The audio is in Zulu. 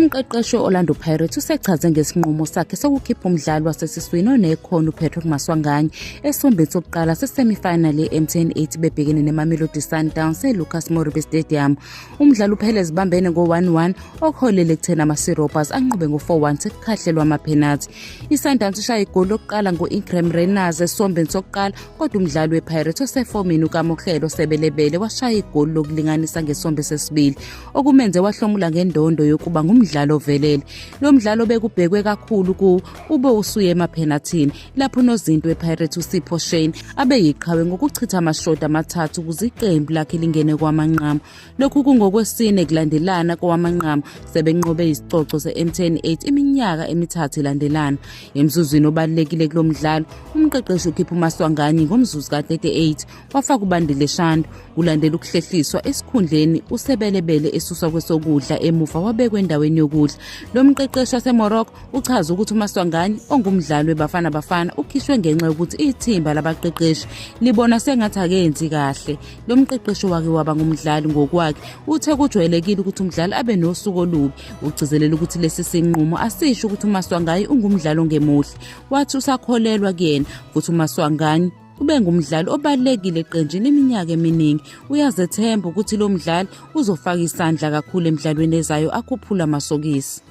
Umqeqeshi we-Orlando Pirates usechaze ngesinqumo sakhe sokukhipha umdlali wasesiswini onekhono uPatrick Maswanganyi esiwombeni sokuqala se-semi-final ye-MTN 8 bebhekene neMamelodi Sundowns eLucas Moripe Stadium. Umdlalo uphele zibambene ngo-1-1 okuholele ekutheni ama-Siropas anqobe ngo-4-1 sekukhahlelwa amaphenathi. I-Sundowns ishaye igoli lokuqala ngo-Ingram Reyners esiwombeni sokuqala kodwa umdlali we-Pirates osefomini uKamohelo Sebelebele washaya igoli lokulinganisa ngesiwombe sesibili okumenze wahlomula ngendondo yokuba ngumdlali ovelele. Lo mdlalo bekubhekwe kakhulu kuwo ube usuye emaphenathini lapho unozinti wePirates uSipho Shane abe yiqhawe ngokuchitha amashoti amathathu ukuze iqembu lakhe lingene kwamanqamu. Lokhu kungokwesine kulandelana kowamanqamu sebenqobe isicoco se-MTN 8 iminyaka emithathu ilandelana. Emzuzwini obalulekile kulo mdlalo, umqeqeshi ukhipha uMaswanganyi ngomzuzu ka-38 wafaka uBandile Shandu kulandela ukuhlehliswa esikhundleni uSebelebele esuswa kwesokudla emuva wabekwa endaweni yokudla. Lo mqeqeshi waseMorocco uchaze ukuthi uMaswanganyi ongumdlali weBafana Bafana ukhishwe ngenxa yokuthi ithimba labaqeqeshi libona sengathi akenzi kahle. Lo mqeqeshi wake waba ngumdlali ngokwakhe uthe kujwayelekile ukuthi umdlali abe nosuku olubi. Ugcizelela ukuthi lesi sinqumo asisho ukuthi uMaswanganyi ungumdlali ongemuhle. Wathi usakholelwa kuyena futhi uMaswanganyi ube ngumdlali obalulekile eqenjini iminyaka eminingi. Uyazethemba ukuthi lo mdlali uzofaka isandla kakhulu emidlalweni ezayo akhuphula amasokisi.